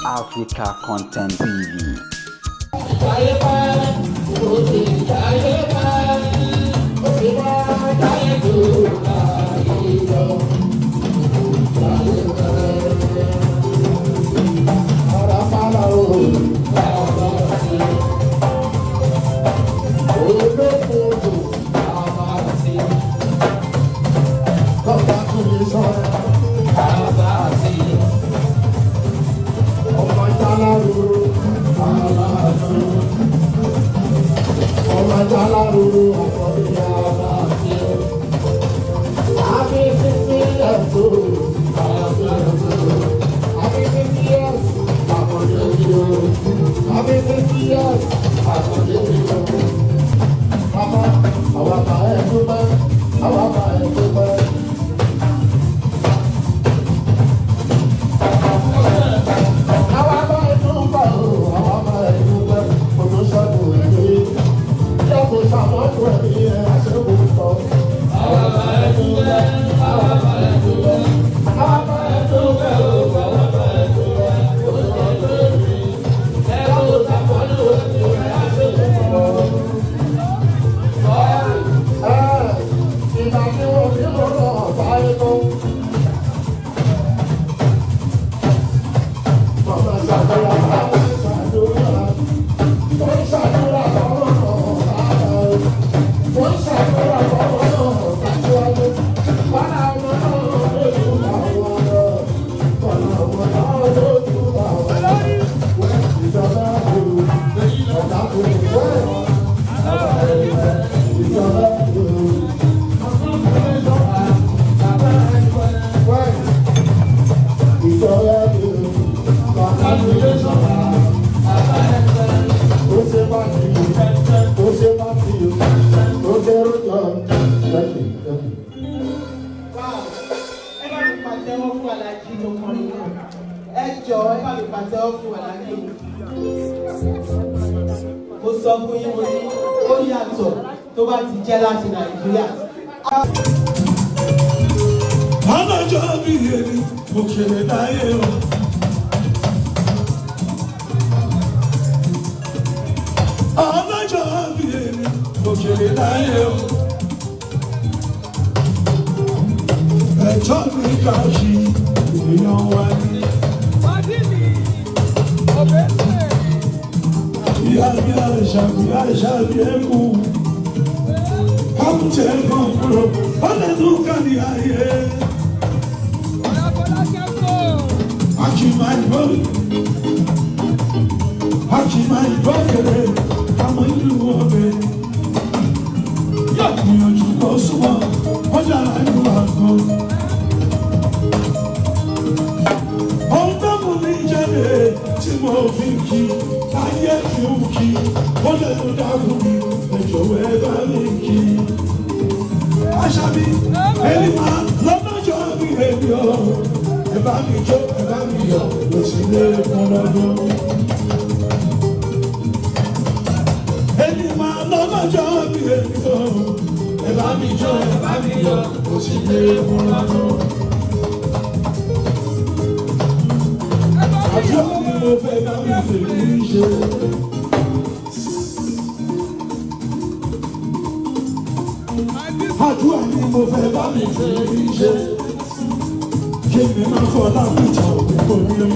Africa Content TV. Mo sọ fún yín, mo ní ó yàtọ̀ tó bá ti jẹ́ láti Nàìjíríà. Ọlọ́jọ́ bí èmi òkèlè láyé o. Ọlọ́jọ́ bí èmi òkèlè láyé o. Ẹ̀tọ́ mi kà sí èèyàn wa ní. Ìyá mi àṣàbí àṣàbí ẹ̀kú. Kàmùtẹ̀ kan kúrò, ọ̀lẹ́dún kan ní ayé. Akíma ìgbọ́kẹ̀lé, àmọ́ ìlú ọbẹ̀. Yóò gbìyànjú kó súnmọ́, ó dára ìlú àgọ́. Ohun tó mú mi jáde tí mo fi kí, ayé fi ń kí, ó lẹ́nu dákun mi, ẹ jọ̀wọ́ ẹ bá mi kí. Àṣàbí, èmi máa lọ́lọ́jọ́ mi èmi o. Ẹ bá mi jó, ẹ bá mi yọ̀, lọ sí ilé fún lọ́dún. Èmi máa lọ́lọ́jọ́ mi èmi o. Ẹ bá mi jó, ẹ bá mi yọ̀, lọ sí ilé fún lọ́dún. Àjọ ni mo fẹ́ bá mi fèmí ṣe. Àdúrà ni mo fẹ́ bá mi fèmí ṣe. Kí mi máa fọ lápìtà òkú kò ní.